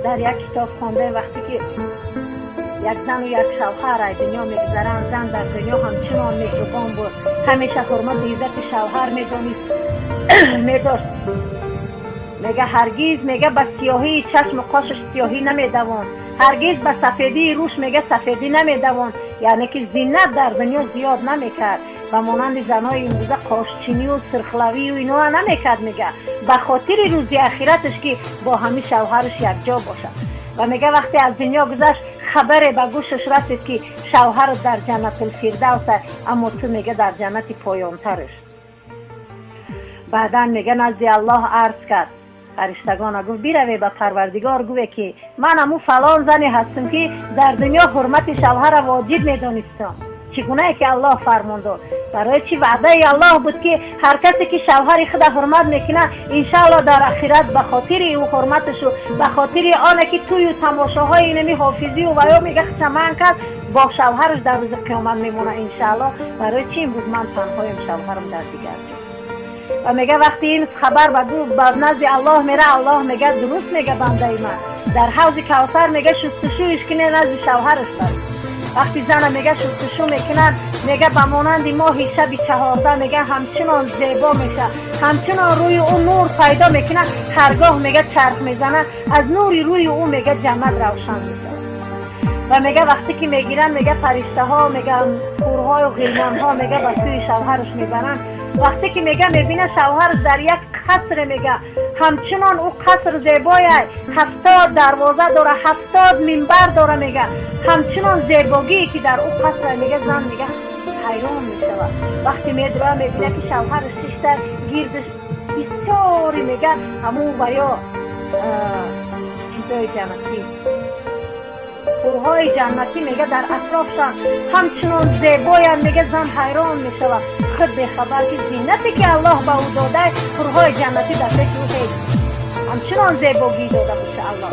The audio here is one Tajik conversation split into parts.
Дар як китоб хондаем, вақте ки як зану як шавҳар ай дунё мегузаранд, зан дар дунё ҳамчунон меҳрубон буд, ҳамеша ҳурмату иззати шавҳар медонист, медошт. Мега, ҳаргиз, мега, ба сиёҳии чашму қошаш сиёҳӣ намедавонд, ҳаргиз ба сафедии рӯш, мега, сафедӣ намедавонд, яъне ки зинат дар дунё зиёд намекард, ба монанди занои имрӯза қошчинию сирхлавию иноа намекард. Мега, ба хотири рӯзи ахираташ, ки бо ҳамин шавҳараш якҷо бошад. Ва мега, вақте аз дунё гузашт, хабаре ба гӯшаш расид, ки шавҳарат дар Ҷаннатулфирдавс, аммо ту, мега, дар ҷаннати поёнтараш. Баъдан, мега, назди Аллоҳ арз кард. Фариштагона гуфт: «Бираве, ба Парвардигор гӯе, ки ман аму фалон зане ҳастам, ки дар дунё ҳурмати шавҳара воҷиб медонистам, чӣ гунае ки Аллоҳ фармон дод. Барои чӣ ваъдаи Аллоҳ буд, ки ҳар касе ки шавҳари худа ҳурмат мекунад, иншааллоҳ дар ахират ба хотири ӯ ҳурматашу ба хотири оне ки тӯю тамошоҳои инами ҳофизию ваё, мега, хчаман кард, бо шавҳараш дар рӯзи қиёмат мемонад, иншааллоҳ. Барои чӣ имрӯз ман танҳоям, шавҳарам дар дигар ҷо?» Ва мега, вақти ин хабар ба назди Аллоҳ мера, Аллоҳ мега: «Дуруст мега бандаи ман, дар ҳавзи Кавсар, мега, шустушӯиш кине, назди шавҳараш баред». Вақти зана, мега, шустушу мекунад, мега, ба монанди моҳи шаби 14, мега, ҳамчунон зебо меша, ҳамчунон рӯи ӯ нур пайдо мекунад. Ҳаргоҳ, мега, чарх мезанад, аз нури рӯи ӯ, мега, ҷаннат равшан мешавад. Ва мега, вақте ки мегиранд, мега, фариштаҳо, мега, ҳурҳою ғилмонҳо, мега, ба сӯи шавҳараш мебаранд. Вақте ки, мега, мебинад, шавҳараш дар як қасре, мега, ҳамчунон ӯ қаср зебояй, 70 дарвоза дора, 70 минбар дора, мега, ҳамчунон зебогие ки дар ӯ қасра, мега, зан, мега, ҳайрон мешавад. Вақте медура, мебинад, ки шавҳараш шишта, гирдаш бисёре, мега, ҳамун ваё чизои ҷаннатӣ, ҳурҳои ҷаннатӣ, мега, дар атрофшан ҳамчунон зебоянд. Мега, зан ҳайрон мешавад, худ бехабар, ки зинате ки Аллоҳ ба ӯ дода, ҳурҳои ҷаннатӣ дар пеши ӯ ҳеҷ, ҳамчунон зебогӣ дода боша Аллоҳ.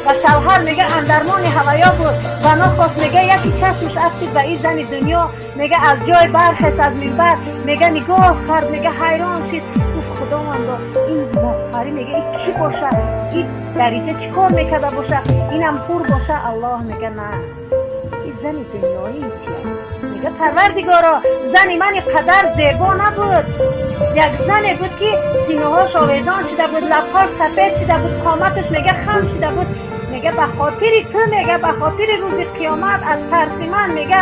Ва шавҳар, мега, андармони ҳаваё буд ва нохост, мега, яки чашмаш афтид ба ин зани дунё. Мега, аз ҷой бархест, аз минбар, мега, нигоҳ кард, мега, ҳайрон шид, гуфт: «Худовандо, ин моҳпарӣ, мега, ин кӣ боша? Ин дар инҷа чӣ кор мекарда боша? Инам ҳур боша?» Аллоҳ мега: «На, ин зани дунёӣ чия?» Мега: «Парвардигоро, зани ман ин қадар зебо набуд. Як зане буд, ки синаҳош овезон шуда буд, лабҳош сафед шуда буд, қоматаш, мега, хам шуда буд. Мега, ба хотири ту, мега, ба хотири рӯзи қиёмат, аз тарси ман, мега,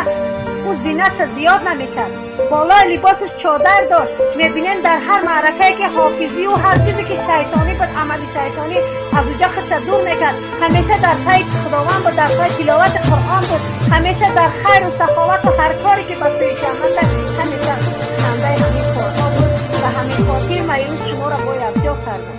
ӯ зинатша зиёд намекард, болои либосаш чодар дошт. Мебинем, дар ҳар маъракае ки ҳофизию ҳар чизе ки шайтонӣ буд, амали шайтонӣ, аз уҷо худша дур мекард. Ҳамеша дар пайи Худованд буд, дар пайи тиловати Қуръон буд, ҳамеша дар хайру саховату ҳар коре ки ба сӯи ҷаннат, ҳамеша хандаи ҳамин корҳо буд. Ба ҳамин хотир ман имрӯз шуморо бо якҷо кардам».